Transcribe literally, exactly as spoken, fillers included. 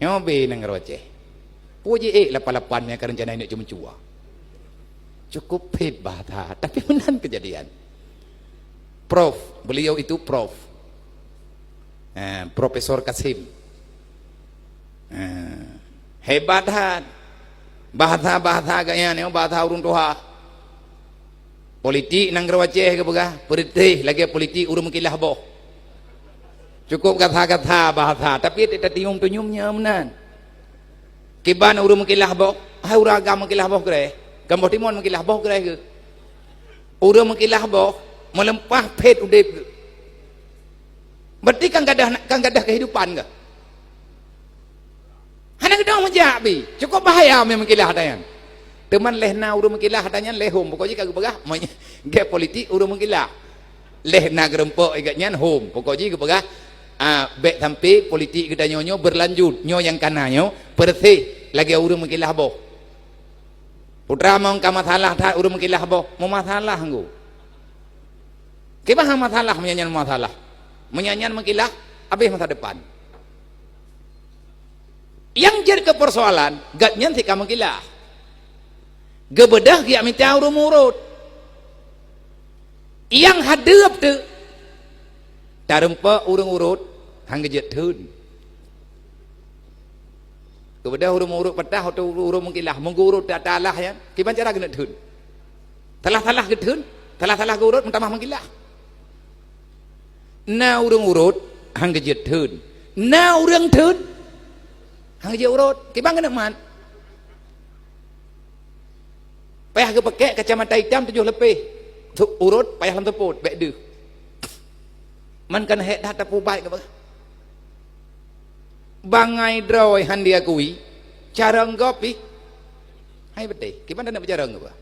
Nyoe B nanggroe Aceh. Peue jiék lapan-lapan nyang ka reuncana ineuk ceumeucue. Cukup phét bahasa, tapi meunan keujadian. Prof, beliau itu prof. Eh, Profesor Kasim. Eh, hebat that. Bahasa-bahasa gaya ni, bahasa ureuëng tuha. Politik nanggroe Aceh geupeugah, peureutéh lagée politik ureuëng meukilah boh. Cukup gata-gata bahasa, tapi tatium-tium nyan meunan. Kiban ureuëng meukilah boh, hai ureuëng agam meukilah boh greh. Gamboh timon meukilah boh greh geuh. Ureuëng meukilah boh, meulimpah phét udeb geuh. Berarti kan gadah, kan gadah kehidupan geuh. Hana geudong meujak bi. Cukup bahaya meunyoe meukilah ata nyan. Teuma lheueh na ureuëng meukilah ata nyan lheueh hom. Pokok jih ka geupeugah, meunyoe gét politik ureuëng meukilah. Lheueh na geurumpok igat nyan hom. Pokok jih geupeugah, ah, bék sampai politik geutanyoe nyoe berlanjut. Nyoe nyang kana nyoe, peureuséh lagée ureuëng meukilah boh. Putra mong ka masalah that ureuëng meukilah boh. Meumasalah nggu. Kiban masalah meunyoe nyan masalah. Meunyoe nyan meukilah, habéh masa depan. Nyang jeuet keu persoalan, gét nyan si ka meukilah. Geubeudoh geujak mita ureuëng urot. Nyang hadeup teuk, tarumpok ureuëng urot, han geujeuet theun. Geubeudoh ureuëng urot patah, atau ureuëng meukilah, meugurot tatalah nyan, kiban cara geuneuk theun. Salah-salah geutheun, salah-salah gurot meutamah meukilah. Na ureuëng urot, han geujeuet theun. Na ureuëng theun, han geujeuet urot. Kiban geuneuk mat. Payah geupakée kacamata itam tujoh leupeh. Urot payah lam seupôt, bék deuh. Man kan hék that tapubaik geupeugah. Bangai droe han diakui, carông gob pih. Hai beutôi, kiban taneuk beucarông geupeugah.